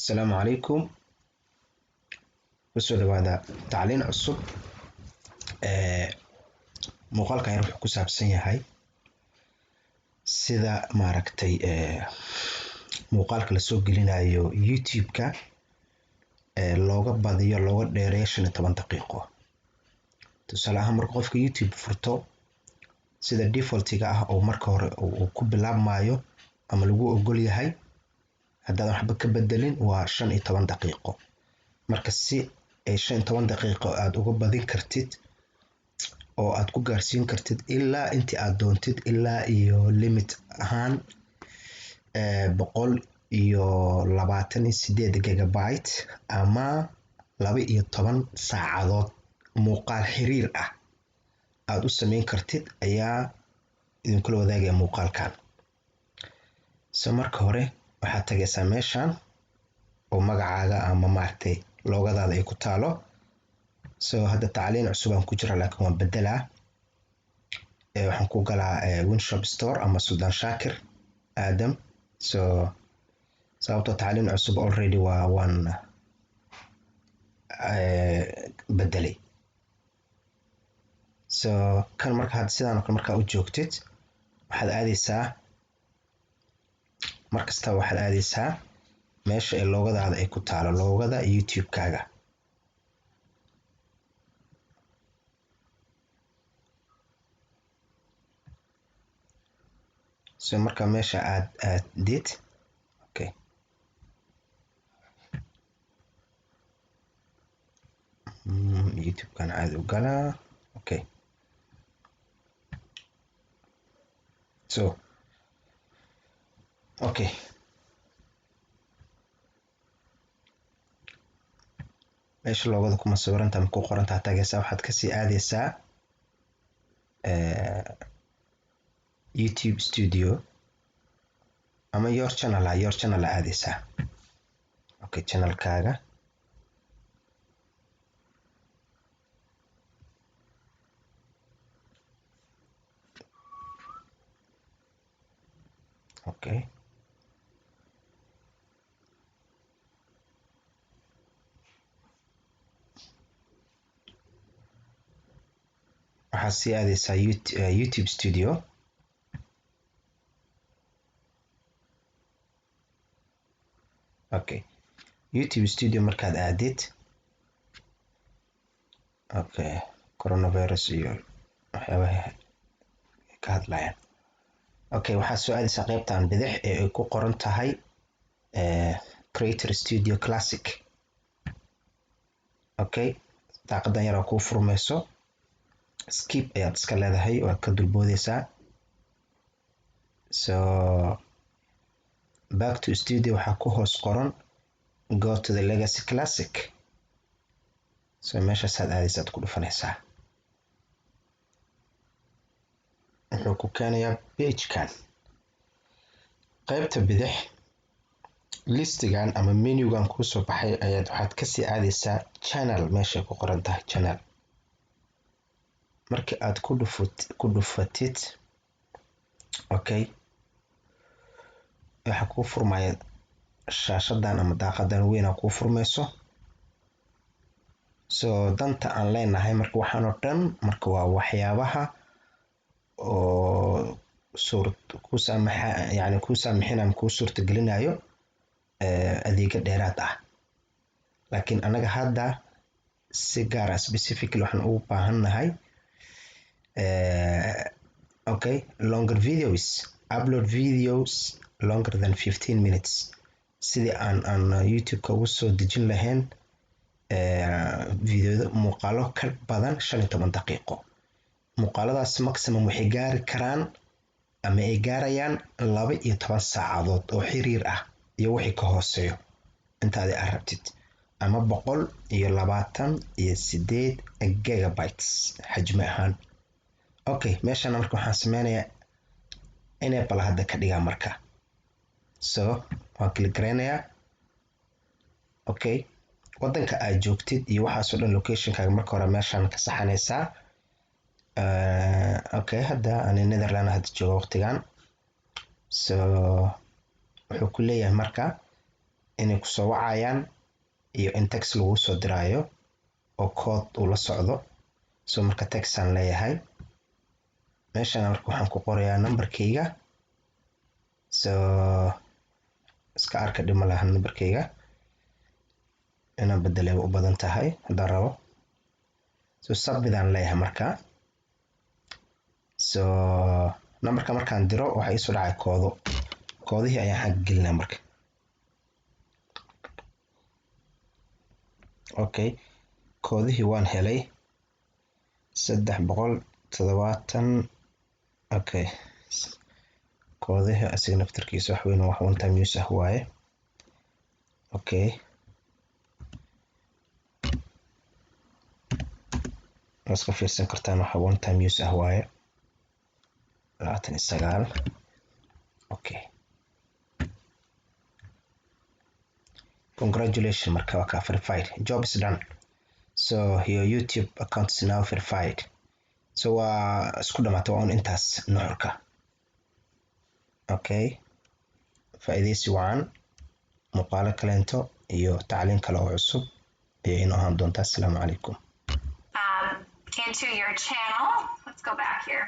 Asalaamu calaykum. Kusoo dhawaada tacliin cusub. Muuqaalkan yar wuxuu ku saabsan yahay sida maaragtay muuqaalka lasoo gelinayo YouTube-ka looga badiyo, looga dheereeyo 15 daqiiqo. Tusaale ahaan, marka qofka YouTube furto, sida defaultiga ah oo marka hore uu ku bilaabmayo ama lagu ogol yahay haddaadan waxba ka bedelin, waa 15 daqiiqo. Marka si ay 15 daqiiqo aada uga badin kartid oo aad ku gaarsiin kartid ilaa intii aad doontid, ilaa iyo limit ahaan 128 gigabyte ama 12 saacadood muuqaal xiriir ah aada u sameyn kartid, ayaa idinkula wadaagaya muuqaalkan. So marka hore waxaad tagaysaa meeshan oo magacaaga ama maaragtay loogadaada ay ku taalo. So hadda tacliin cusub aan ku jira, laakiin waan bedelaa. Waxaan ku galaa Winshop Store ama Suldaan Shaakir Aadam. So sababtoo tacliin cusub already waa waan bedelay. So kan marka hadda sidaan oo kale markaa u joogtid, waxaad aadaysaa mar kastaba, waxaad aadaysaa meesha ee loogadaada ay ku taalo, loogada YouTube-kaaga. So marka meesha aad aadid, okay, YouTube-kan caadi u galaa. Okay, so okay, meesha loogada kuma sawiranta ama ku qorantaa tagaysaa. Waxaad kasii aadaysaa YouTube Studio ama your channel. Your channel aadaysaa. Okay, channelkaaga. Okay, waxaad sii aadaysaa YouTube Studio. Okay, YouTube Studio markaad aadid, okay, coronavirus iyo waxyaabaha ka hadlayaan. Okay, waxaad soo aadaysaa qeybtan bidix ee ay ku qoran tahay Creator Studio Classic. Okay, daaqadan yaraa kuu furmayso, skip ayaad iska leedahay, waad ka dulboodeysaa. So back to studio waxaa ku hoos qoran "Go to the legacy classic". So meeshaasaad aadaysaad ku dhufanaysaa. Wuxuu ku keenayaa pagekan. Qaybta bidix, listigan ama menugan kuusoo baxay ayaad waxaad kasii aadaysaa channel, meeshay ku qoran tahay channel. Marka aad ku dhufatid, okay, waxaa kuu furmaya shaashadan ama daaqadan weynaa kuu furmayso. So danta aan leenahay marka waxaan oo dhan marka waa waxyaabaha oo suur ku saamaxa, yani kuu saamixin ama kuu suurtagelinayo adeega dheeraad ah. Laakiin anaga hadda si gaar ah, specifically, waxaan ugu baahannahay, okay, longer videos, upload videos longer than 15 minutes, sidii aan YouTube-ka ugu soo dejin lahayn videoda, muuqaalo ka badan 15 daqiiqo. Muuqaaladaas maximum waxay gaari karaan ama ay gaarayaan 12 saacadood oo xiriir ah iyo wixii ka hooseeyo intaadi aad rabtid, ama 128 gigabytes xajmi ahaan. Okay, meeshana marka waxaan sameynayaa enable hadda ka dhigaa marka. So waan click gareynayaa. Okay, wadanka aad joogtid iyo waxaasoo dhan, locationkaaga marka hore meeshaan ka saxanaysaa. Okay, hadda ani Netherland hadda jooga waqtigan. So wuxuu ku leeyahay marka Inay kusoo wacayaan iyo in text lagu soo diraayo oo code uu la socdo. So marka text aan leeyahay meeshana. Marka waxaan ku qorayaa numberkayga. So iska arka, dhib ma lahan. Numberkayga inaan bedelay u badan tahay haddaan rabo. So submit aan leeyahay marka. So numberka markaan diro, waxaa iisoo dhacay koodo. Koodihii ayaan xagga gelinaa marka. Okay, koodihii waan helay, 370. Okay, koodihii asiga naftarkiisa wax weyn, wax one time use ah waaye. Okay, waa iska fiirsan kartaan, waxa one time use ah waaye, 29. Okay, congratulations. Marka waa kaa verified, job is done. So your YouTube account is now verified. So waa isku dhamaatay, waa un intaas nuxurka. Okay, faa'iidaysi wacan. Muuqaalo kaleento iyo tacliin kale oo cusub ayay inoo ahaan doontaa. Asalaamu calaykum. Into your channel. Let's go back here.